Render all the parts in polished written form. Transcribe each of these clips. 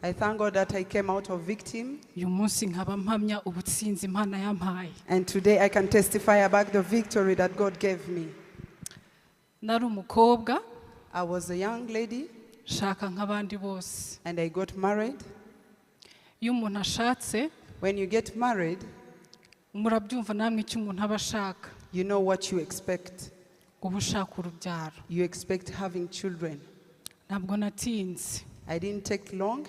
I thank God that I came out of victim. Uyu munsi nkaba mpamya ubutsinzi Imana yampaye. And today I can testify about the victory that God gave me. Nari umukobwa. I was a young lady. Nshaka nk'abandi bose. And I got married. Iyo umuntu ashatse, When you get married, murabyumva namwe icyo umuntu aba ashaka. You know what you expect. Uba ushaka urubyaro. You expect having children. Ntabwo natinze. I didn't take long.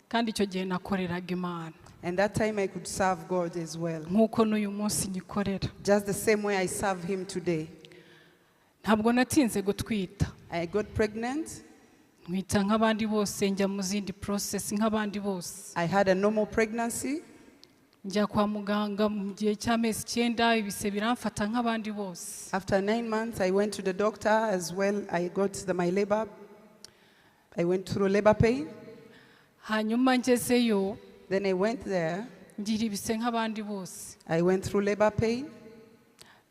Kandi icyo gihe nakoreraga Imana. And that time I could serve God as well. Nk'uko n'uyu munsi nyikorera. Just the same way I serve him today. Ntabwo natinze gutwita. I got pregnant. Ntwita nk'abandi bose, njya mu zindi process nk'abandi bose. I had a normal pregnancy. Njya kwa muganga mu gihe cy'amezi 9, ibise biramfata nk'abandi bose. After 9 months I went to the doctor as well. I got my labor. I went through labor pain. Hanyuma ngezeyo, Then I went there. ngira ibise nk'abandi bose. I went through labor pain.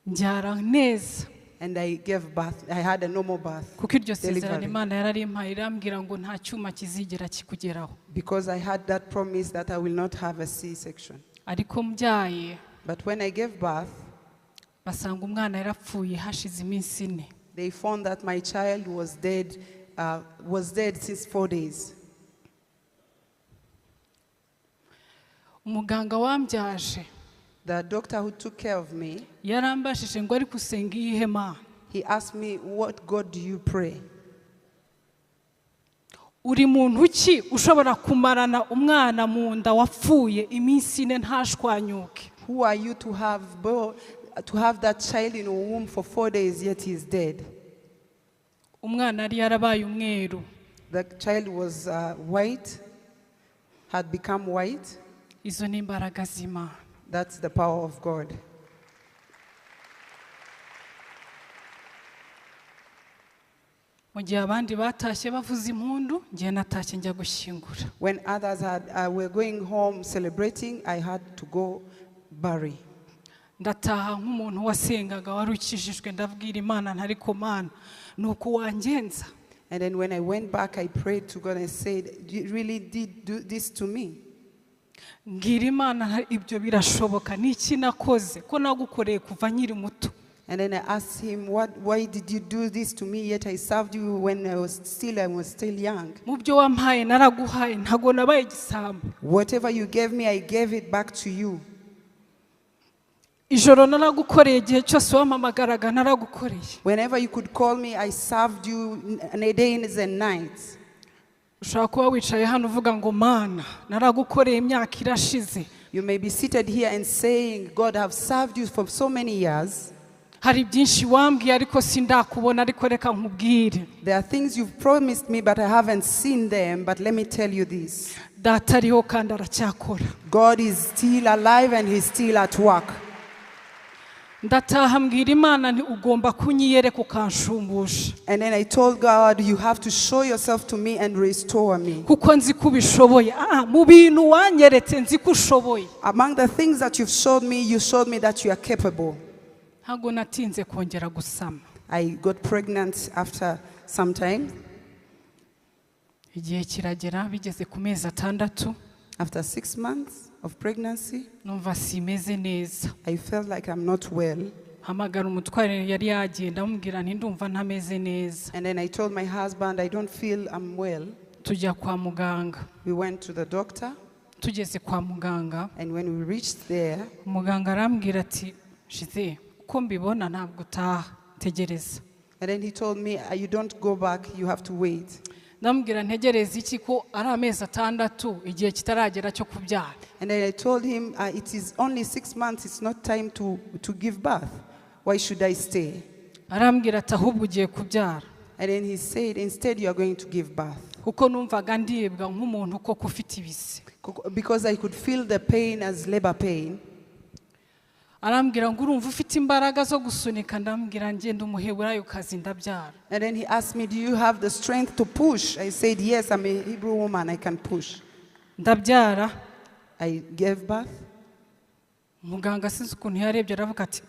Mbyara neza. And I gave birth. I had a normal birth. Kuko iryo sezerano Delivery. Imana yararimpaye irambwira ngo nta cyuma kizigera kikugeraho. Because I had that promise that I will not have a C-section. Ariko mbyaye, But when I gave birth, basanga umwana yarapfuye hashize iminsi 4. They found that my child was dead since 4 days. Umuganga wambyaje The doctor who took care of me, yarambajije ngo ariko usenga iyihe Mana? He asked me, what God do you pray? Uri muntu ki ushobora kumarana umwana mu nda wapfuye iminsi 4 ntashwanyuke? Who are you to have that child in your womb for 4 days yet he is dead? Umwana yari yarabaye umweru. The child was white, had become white. Izo ni imbaraga z'Imana. That's the power of God. Mu gihe abandi batashye bavuza impundu, njye natashye njya gushyingura. When others were going home celebrating, I had to go bury. Ndataha nk'umuntu wasengaga wari ukijijwe, ndabwira Imana nti ariko Mana, ni uku wangenza. And then when I went back, I prayed to God and said, you really did do this to me? Mbwira Imana nti ibyo birashoboka, ni iki nakoze ko nagukoreye kuva nkiri muto? And then I asked him, why did you do this to me? Yet I served you when I was still young. Mu byo wampaye naraguhaye, ntago nabaye igisambo. Whatever you gave me, I gave it back to you. Ijoro naragukoreye, igihe cyose wampamagaraga naragukoreye. Whenever you could call me, I served you days and nights. Ushobora kuba wicaye hano uvuga ngo Mana, naragukoreye imyaka irashize. You may be seated here and saying, God, I have served you for so many years. Hari byinshi wambwiye ariko sindakubona, ariko reka nkubwire. There are things you've promised me, but I haven't seen them. But let me tell you this. Data ariho kandi aracyakora. God is still alive and he's still at work. Ndataha mbwira Imana nti ugomba kunyiyereka ukanshumbusha. And then I told God, you have to show yourself to me and restore me. Kuko nzi ko ubishoboye. Mu bintu wanyeretse nzi ko ushoboye. Among the things that you've showed me, you showed me that you are capable. Ntabwo natinze kongera gusama. I got pregnant after some time. Igihe kiragera bigeze ku mezi 6. After 6 months of pregnancy, numva simeze neza. I felt like I'm not well. Hamagara umutware yari yagenda amubwira nti ndumva ntameze neza. And then I told my husband, I don't feel I'm well. Tujya kwa muganga. We went to the doctor. Tugeze kwa muganga. And when we reached there, muganga arambwira ati, Jide, uko mbibona ntabwo utaha, tegereza. And then he told me, you don't go back, you have to wait. Ndamubwira ntegereze iki ko ari amezi 6 igihe kitaragera cyo kubyara. And then I told him, it is only 6 months, it's not time to give birth. Why should I stay? Arambwira ati ahubwo ugiye kubyara. And then he said, instead you are going to give birth. Kuko numvaga ndibwa nk'umuntu koko ufite ibise. Because I could feel the pain as labor pain. Arambwira ngo urumva ufite imbaraga zo gusunika, ndambwira ngenda umuheburayo kazi ndabyara. And then he asked me, do you have the strength to push? I said, yes, I'm a Hebrew woman, I can push. Ndabyara. I gave birth. Muganga sinzi ukuntu yarebye aravuga ati,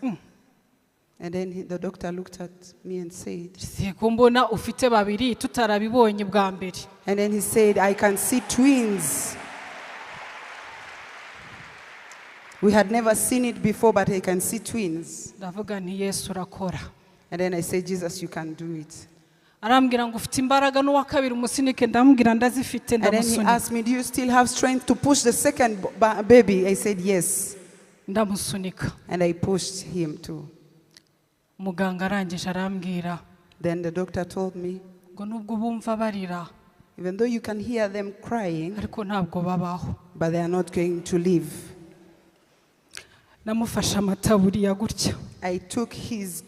And then the doctor looked at me and said, "Siko mbona ufite babiri tutarabibonye bwa mbere?" And then he said, "I can see twins. We had never seen it before, but I can see twins." Ndavuga nti, "Yesu urakora." And then I said, "Jesus, you can do it." Arambwira ngo, "Ufite imbaraga n'uwa kabiri umusunike?" Ndamubwira, "Ndazifite." And then he Ndamusunika. Asked me, "Do you still have strength to push the second baby?" I said, "Yes." Ndamusunika. And I pushed him too. Muganga arangije arambwira Then the doctor told me, ngo, "Nubwo bumva barira, "Even though you can hear them crying, ariko ntabwo babaho." but they are not going to live." Namufashe amataburiya gutya. I took his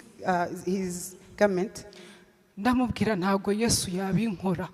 garment Ndamubwira, "Ntabwo Yesu yabinkora."